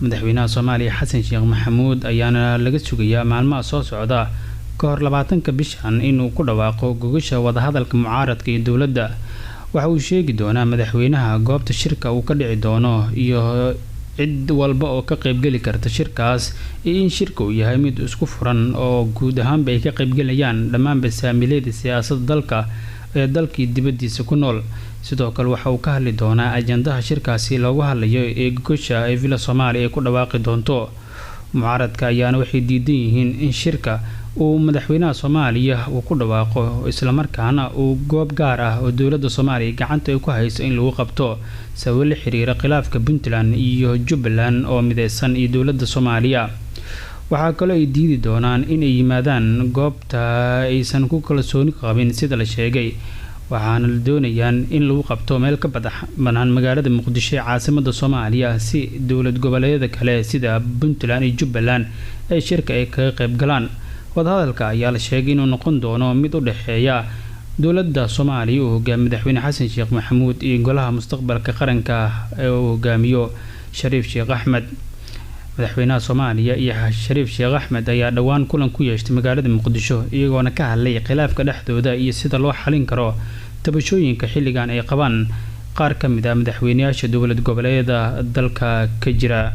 Madaxweynaha Soomaaliya Xasan Sheekh Maxamuud ayaana laga sugayaa maalmaha soo socda ka hor 20-ka bishan inuu ku dhawaaqo gogasha wadahadalka mucaaradka iyo dowladda. Waxa uu sheegi doonaa madaxweynaha goobta shirka uu ka dhici doono iyo cid walba oo ka qaybgeli karta shirkaas, iyo in shirka uu yahay mid isku furan oo guud ahaanba ay ka qaybgelayaan dhammaanba saamiileyda siyaasadda dalka ee dalkii dibadiisa ku nool. Sidoo kale waxa uu ka hadli doonaa ajandaha shirkaasi loogu hadlayo ee gogasha ay Villa Soomaaliya ay ku dhawaaqi doonto. Mucaaradka ayaana waxay diidan yihiin in shirka uu madaxweynaha Soomaaliya uu ku dhawaaqo, islamarkaana uu goob gaar ah oo dowladda Soomaaliya gacanta ay ku hayso in lagu qabto, sababo la xiriira khilaafka Puntland iyo Jubbaland oo mideysan iyo dowladda Soomaaliya. Waxaa kaloo ay diidi doonaan in ay yimaadaan goobta aysan ku kalsooni qabin, sida la sheegay, waxaana la doonayaan in lagu qabto meel ka badax banaan magaalada Muqdisho ee caasimada Soomaaliya, si dowlad goboleedyada kale sida Puntland iyo Jubbaland ay shirka ay kaga qayb galaan. Wadahadalka ayaa la sheegay inuu noqon doono mid u dhexeeya dowladda Soomaaliya uu hogaamiyo madaxweyne Xasan Sheekh Maxamuud iyo Golaha Mustaqbalka Qaranka ee uu hogaamiyo Shariif Sheekh Axmed. Madaxweynaha Soomaaliya iyo Shariif Sheekh Axmed ayaa dhowaan kulan ku yeeshtay magaalada Muqdisho, iyagoona ka hadlay khilaafka dhexdooda iyo sida loo xalin karo tabashooyinka xilligan ay qabaan qaar ka mid ah madaxweyneyaasha dowlad goboleedyada dalka ka jira.